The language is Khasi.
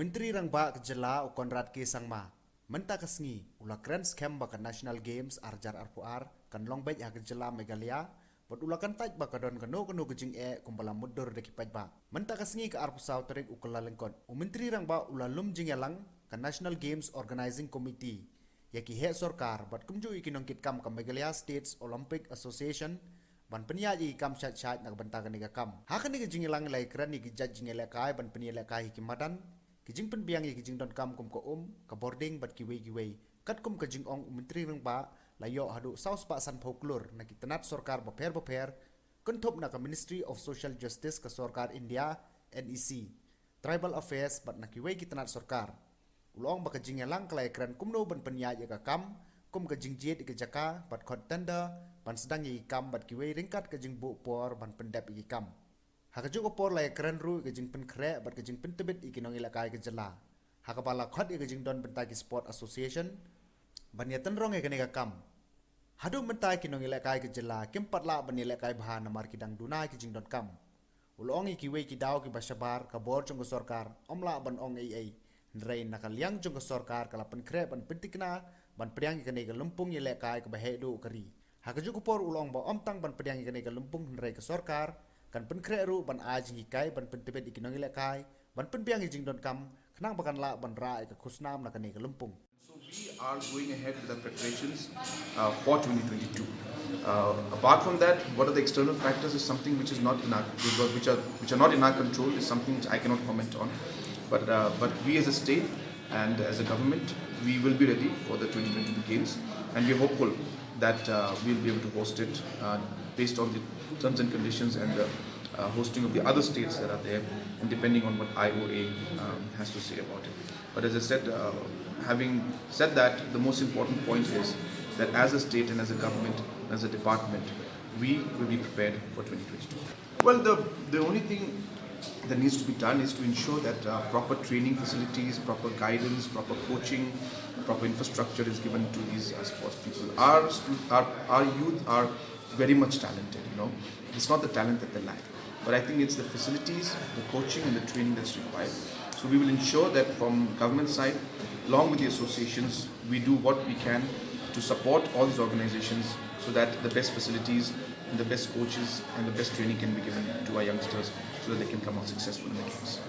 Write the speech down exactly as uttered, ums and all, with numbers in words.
Myntri Rangbah ka jylla u Conrad K Sangma mynta ka sngi u la kren skhem ba ka National Games ar hajar arphew ar kan long beit ha ka jylla Meghalaya, bad u la kyntait ba ka don kano kano ka jingeh kumba la mutdur da ki paidbah. Mynta ka sngi ka arphew saw tarik u Kyllalyngkot, u Myntri Rangbah u la lum jingïalang ka National Games Organizing Committee, ïa ki heh sorkar bad kumjuh ïa ki nongkitkam ka Meghalaya States Olympic Association ban pynïaid ïa ki kam shait shait na ka bynta kane ka kam. Ha kane ka jingïalang la ïakren ïa ki jait jingïalehkai ban pynïalehkai ïa ki madan, ki jingpynbiang ïa ki jingdonkam kum ka um, ka bording bad kiwei kiwei. Katkum ka jingong u Myntri Rangbah, la ïoh haduh saw spah sanphew klur na ki tnat sorkar bapher bapher, kynthup na ka Ministry of Social Justice ka sorkar India, N E C, Tribal Affairs bad na kiwei ki tnat sorkar. U la ong ba ka jingïalang ka la ïakren kumno ban pynïaid ïa ka kam kum ka jingjied ïa ka jaka bad khot tender ban sdang ïa ki kam bad kiwei ryngkat ka jingbuh por ban pyndep ïa ki kam. Ha kajuh ka por la ïakren ruh ïa ka jingpynkhreh bad ka jingpyntbit ïa ki nongïalehkai ka jylla, ha kaba la khot ïa ka jingdon bynta ki sport association ban ïatynrong ïa kane ka kam. Haduh mynta ki nongïalehkai ka jylla kim pat lah ban ïalehkai bha namar ki dang duna ki jingdonkam. U la ong ïa kiwei ki daw kiba shabar ka bor jong ka sorkar ym lah ban ong ei ei, hynrei na ka liang jong ka sorkar ka la pynkhreh ban pyntikna ban pdiang ïa kane ka lympung ïalehkai kaba heh duh ka ri. Ha kajuh ka por u la ong ba ym tang ban pdiang ïa kane ka lympung hynrei ka sorkar kan pynkhreh ruh ban ai jinghikai ban pyntbit ïa ki nongïalehkai ban pynbiang ïa ki jingdonkam khnang ba kan lah ban rah ïa ka khusnam na kane ka lympung. So we are going ahead with our preparations uh, for twenty twenty-two. Uh, apart from that, what are the external factors is something which is not in our which are which are not in our control, is something which I cannot comment on. But uh, but we as a state and as a government, we will be ready for the twenty twenty-two games, and we're hopeful that uh, we'll be able to host it uh, based on the terms and conditions and the uh, hosting of the other states that are there, and depending on what I O A um, has to say about it. But as I said, uh, having said that, the most important point is that as a state and as a government, as a department, we will be prepared for twenty twenty-two. Well, the, the only thing that needs to be done is to ensure that uh, proper training facilities, proper guidance, proper coaching, proper infrastructure is given to these uh, sports people. Our, stu- our, our youth are very much talented, you know. It's not the talent that they lack, but I think it's the facilities, the coaching, and the training that's required. So we will ensure that from government side, along with the associations, we do what we can to support all these organizations so that the best facilities and the best coaches and the best training can be given to our youngsters so that they can come out successful in the games.